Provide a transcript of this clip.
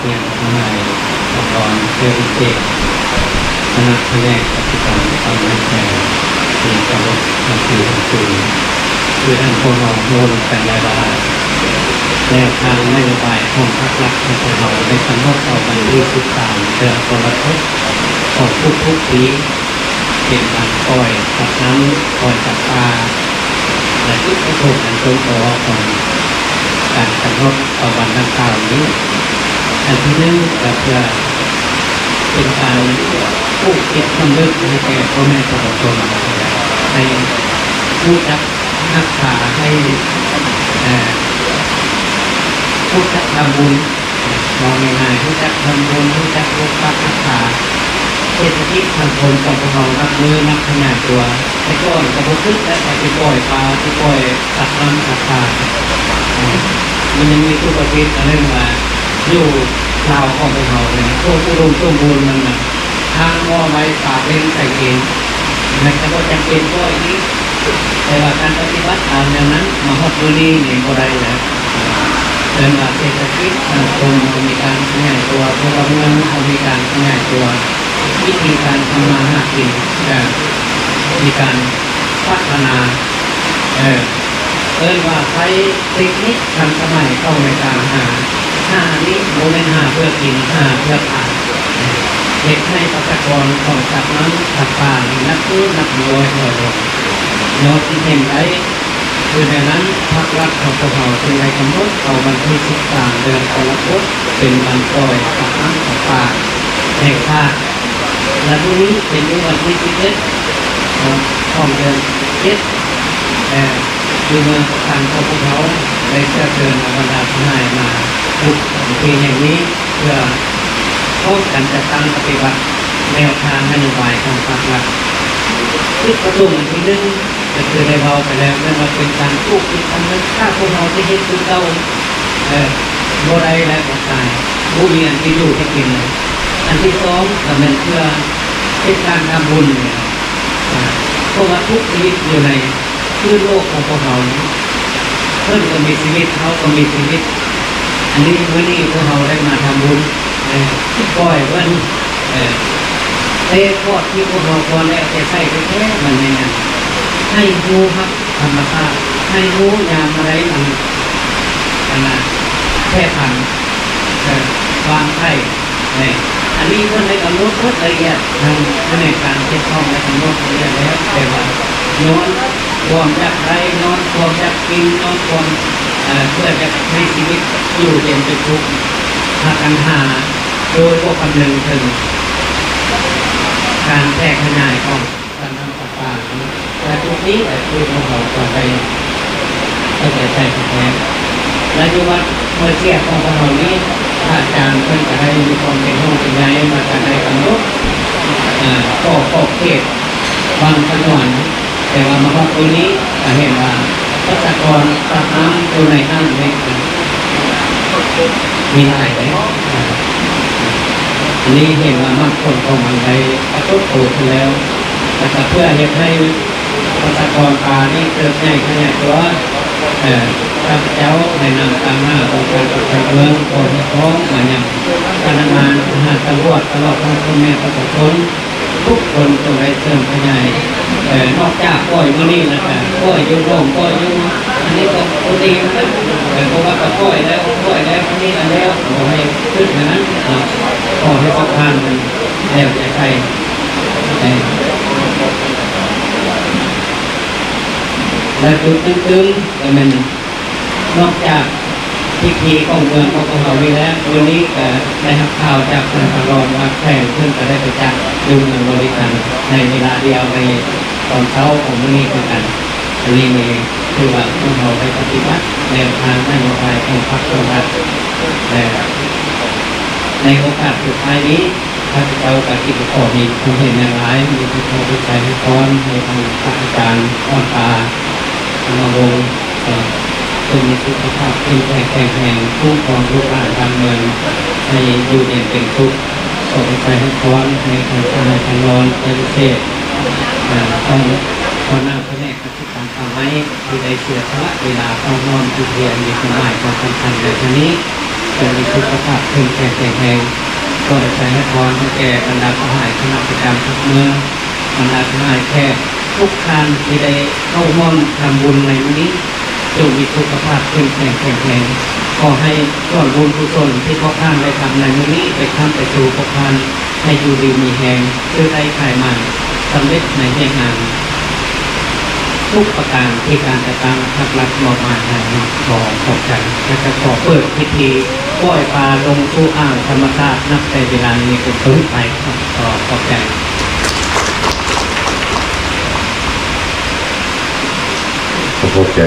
ຮຽນທະນາຍ ສະພອນ ເຊີນເຈດ ຄະນະພະແນກປະຕິບັດການເມືອງແຂວງ ທີ່ເຄົາລົບນັບຖືທັງສອງ ຄືທ່ານພວກເຮົາຮູ້ນຳກັນແລ້ວວ່າ ແນວທາງນະໂຍບາຍຂອງພັກລັດຂອງພວກເຮົາໄດ້ກຳນົດເອົາວັນທີສິບສາມ ເດືອນກໍລະກົດ ຂອງທຸກໆປີ ເປັນການປ່ອຍສັດນ້ຳ, ປ່ອຍສັດປ່າ ແລະ ຈຸດປະສົງອັນຕົງຕໍ່ຂອງການກຳນົດເອົາວັນດັ່ງກ່າວນີ້ ອັນທີໜຶ່ງກໍເພື່ອເປັນການປູກຈິດສຳນຶກໃຫ້ແກ່ພໍ່ແມ່ປະຊາຊົນ ໃຫ້ຮູ້ຈັກຮັກສາ ໃຫ້ ເອີ ຮູ້ຈັກທຳບຸນ ເວົ້າງ່າຍໆ ຮູ້ຈັກທຳບຸນ ຮູ້ຈັກປົກປັກຮັກສາເສດຖະກິດສັງຄົມຂອງພວກເຮົານັບມື້ນັບຂະຫຍາຍຕົວ. ແຕ່ກ່ອນກໍບໍ່ຄິດແລ້ວວ່າຊິປ່ອຍປາ ຊິປ່ອຍສັດນ້ຳສັດປ່າ. ມັນຍັງມີທຸກປະເພດ ເອີ້ນວ່າຢູ່ລາວຂອງພວກເຮົານີ້ ຄວາມອຸດົມສົມບູນມັນນະ ທາງບໍ່ໄວ້ປາເປັນໄປເອງ ແລະ ກໍບໍ່ຈຳເປັນປ່ອຍອີກ. ແຕ່ວ່າການປະຕິບັດຕາມແນວນັ້ນມາຮອດມື້ນີ້ນີ້ບໍ່ໄດ້ແລ້ວ. ເອີ້ນວ່າເສດຖະກິດສັງຄົມເຮົາມີການຂະຫຍາຍຕົວ, ພົນລະເມືອງເຮົາມີການຂະຫຍາຍຕົວ, ວິທີການທຳມາຫາກິນກໍມີການພັດທະນາ. ເອີ ເອີ້ນວ່າໃຊ້ເຕັກນິກທັນສະໄໝເຂົ້າໃນການຫາ. ຫານີ້ບໍ່ແມ່ນຫາເພື່ອກິນ, ຫາເພື່ອຂາຍ. ເຮັດໃຫ້ປະຊາກອນຂອງສັດນ້ຳສັດປ່ານີ້ນັບມື້ນັບຮ້ອຍຖອຍລົງ. ຍ້ອນທີ່ເຫັນໄດ້ ຄືແນວນັ້ນ ພັກລັດຂອງພວກເຮົາຈຶ່ງໄດ້ກຳນົດເອົາວັນທີສິບສາມ ເດືອນກໍລະກົດ ເປັນວັນປ່ອຍສັດນ້ຳສັດປ່າແຫ່ງຊາດ ແລະ ມື້ນີ້ເປັນມື້ວັນທີສິບເອັດ ຂອງເດືອນເຈັດ ແລະ ຢູ່ເມືອງປາກຊັນຂອງພວກເຮົາໄດ້ເຊື້ອເຊີນເອົາບັນດາສະຫາຍມາບຸກທີ່ແຫ່ງນີ້ ເພື່ອພ້ອມກັນຈັດຕັ້ງປະຕິບັດແນວທາງນະໂຍບາຍຂອງພັກລັດ. ຈຸດປະສົງອັນທີໜຶ່ງ ກໍຄືໄດ້ເວົ້າໄປແລ້ວ ແມ່ນວ່າເປັນການປູກຈິດສຳນຶກ. ຖ້າພວກເຮົາຈະເຮັດຄືເກົ່າ ເອີ ບໍ່ໄດ້ແລ້ວ ບໍ່ຕາຍ ບໍ່ມີອັນຈະຢູ່ຈະກິນເລີຍ. ອັນທີສອງ ກໍແມ່ນເພື່ອເປັນການທຳບຸນນີ້ແຫຼະ ເພາະວ່າທຸກຊີວິດຢູ່ໃນພື້ນໂລກຂອງພວກເຮົານີ້ ເພິ່ນກໍມີຊີວິດ ເຮົາກໍມີຊີວິດ. ອັນນີ້ ມື້ນີ້ພວກເຮົາໄດ້ມາທຳບຸນ ເອີ ປ່ອຍເພິ່ນ ເອີ ແຕ່ພວກທີ່ພວກເຮົາຄວນແລ້ວແຕ່ໃສ່ແທ້ໆ ມັນແມ່ນຫຍັງ? ໃຫ້ຮູ້ຮັກທຳມະຊາດ, ໃຫ້ຮູ້ຍາມມາໄດ້ອັນ ອັນນ່າ ແຜ່ພັນ ເອີ ວາງໄຂ່ ແມ່ນ ອັນນີ້ເພິ່ນໄດ້ກຳນົດໝົດລະອຽດ ທາງພະແນກການກ່ຽວຂ້ອງໄດ້ກຳນົດລະອຽດແລ້ວ ແຕ່ວ່າຍ້ອນຄວາມຢາກໄດ້ ຍ້ອນຄວາມຢາກກິນ ຍ້ອນຄວາມ ເອີ ເພື່ອຢາກໃຫ້ຊີວິດຢູ່ເຢັນເປັນສຸກ ພາກັນຫາໂດຍບໍ່ຄຳນຶງເຖິງການແຜ່ຂະຫຍາຍຂອງ ການນຳສັດປ່າ ແລະ ທຸກນີ້ແຫຼະ ຄືພວກເຮົາກໍໄດ້ເອົາໃຈໃສ່ແທ້ໆ ແລະ ຢູ່ວັດຫ້ວຍເຊຍຂອງພວກເຮົານີ້ ພະອາຈານເພິ່ນກໍໄດ້ມີຄວາມເປັນຫ່ວງເປັນໃຍ ແລ້ວກໍໄດ້ກຳນົດ ເອີ ຂໍຂອບເຂດບັງສະຫງວນ ແຕ່ວ່າມາຮອດມື້ນີ້ກໍເຫັນວ່າປະຊາກອນຕັກນ້ຳຢູ່ໃນອ່າງນີ້ ມີຫຼາຍເດ້ ອັນນີ້ເຫັນວ່າໝາກຜົນຂອງມັນໄດ້ປາກົດໂຕຂຶ້ນແລ້ວ ແລ້ວກໍເພື່ອເຮັດໃຫ້ປະຊາກອນປານີ້ເຕີບໃຫຍ່ຂະຫຍາຍຕົວ ເອີ ຂ້າພະເຈົ້າໃນນາມຕາງໜ້າອົງການປົກຄອງເມືອງ ຂໍຮຽກຮ້ອງມາຍັງພະນັກງານ, ທະຫານ, ຕຳຫຼວດ ຕະຫຼອດທັງພໍ່ແມ່ປະຊາຊົນ ທຸກຄົນຈົ່ງໄດ້ເສີມຂະຫຍາຍ ເອີ ນອກຈາກປ່ອຍມື້ນີ້ແລ້ວກະປ່ອຍຢູ່ໂຮງ ປ່ອຍຢູ່ອັນນີ້ກໍບໍ່ດີນະ ເອີ ເພາະວ່າກໍປ່ອຍແລ້ວ ປ່ອຍແລ້ວ ອັນນີ້ອັນແລ້ວ ຂໍໃຫ້ຄຶດແນວນັ້ນເນາະ ຂໍໃຫ້ສັກຜ່ານມັນແລ້ວແຕ່ໄປ ເອີ ແລະ ຈຸດຕຶງໆ ກໍແມ່ນ ນອກຈາກພິທີຂອງເມືອງຂອງພວກເຮົານີ້ແລ້ວ ມື້ນີ້ກໍໄດ້ຮັບຂ່າວຈາກທ່ານປະຫຼອດວ່າ ແຂວງເພິ່ນກໍໄດ້ໄປຈັດຢູ່ເມືອງບໍລິຄັນ ໃນເວລາດຽວໃນຕອນເຊົ້າຂອງມື້ນີ້ຄືກັນ. ອັນນີ້ນີ້ຖືວ່າພວກເຮົາໄດ້ປະຕິບັດແນວທາງນະໂຍບາຍຂອງພັກຂອງລັດ ແລະ ໃນໂອກາດສຸດທ້າຍນີ້ ຂ້າພະເຈົ້າກໍຊິບໍ່ຂໍມີຄວາມເຫັນຫຍັງຫຼາຍ ມີແຕ່ຂໍອຸດສາຫະພອນໃຫ້ທາງພະອາຈານ ອ່ອນຕາ ທຳມະວົງ ເອີ ຈົ່ງມີສຸຂະພາບເຂັ້ມແຂງແຂງແຮງ, ຄຸ້ມຄອງລູກຫຼານບ້ານເມືອງໃຫ້ຢູ່ເຢັນເປັນສຸກ. ຂໍອຸດສາຫະພອນໃຫ້ທ່ານສະຫາຍ ພັນລອນ ໄຊວິເສດ ເອີ ທ່ານຫົວໜ້າພະແນກກະສິກຳປ່າໄມ້ ທີ່ໄດ້ເສຍສະຫຼະເວລາເຂົ້າຮ່ວມພິທີອັນມີຄວາມໝາຍຂອງສຳຄັນໃນຄັ້ງນີ້. ຈົ່ງມີສຸຂະພາບເຂັ້ມແຂງແຂງແຮງ. ຂໍອວຍພອນໃຫ້ແກ່ບັນດາຜູ້ໃຫຍ່ຄະນະປະຈຳພັກເມືອງ, ບັນດາຜູ້ໃຫຍ່ແຂກທຸກທ່ານທີ່ໄດ້ເຂົ້າຮ່ວມທຳບຸນໃນມື້ນີ້, ຈົ່ງມີສຸຂະພາບເຂັ້ມແຂງແຂງແຮງ. ຂໍໃຫ້ສ່ວນບຸນກຸສົນທີ່ພວກທ່ານໄດ້ທຳໃນມື້ນີ້ໄປຄ້ຳໄປສູ່ພວກທ່ານ ໃຫ້ຢູ່ດີມີແຮງ, ຊື້ໄດ້ຂາຍໝານ, ສຳເລັດໃນວຽກງານທຸກປະການທີ່ການຈັດຕັ້ງພັກລັດມອບໝາຍໃຫ້. ຂໍຂອບໃຈ ແລະ ກໍຂໍເປີດພິທີປ່ອຍປາລົງສູ່ອ່າງທຳມະຊາດ ນັບແຕ່ເວລານີ້ເປັນຕົ້ນໄປ. ຂໍຂອບໃຈ. ຂໍຂອບໃຈ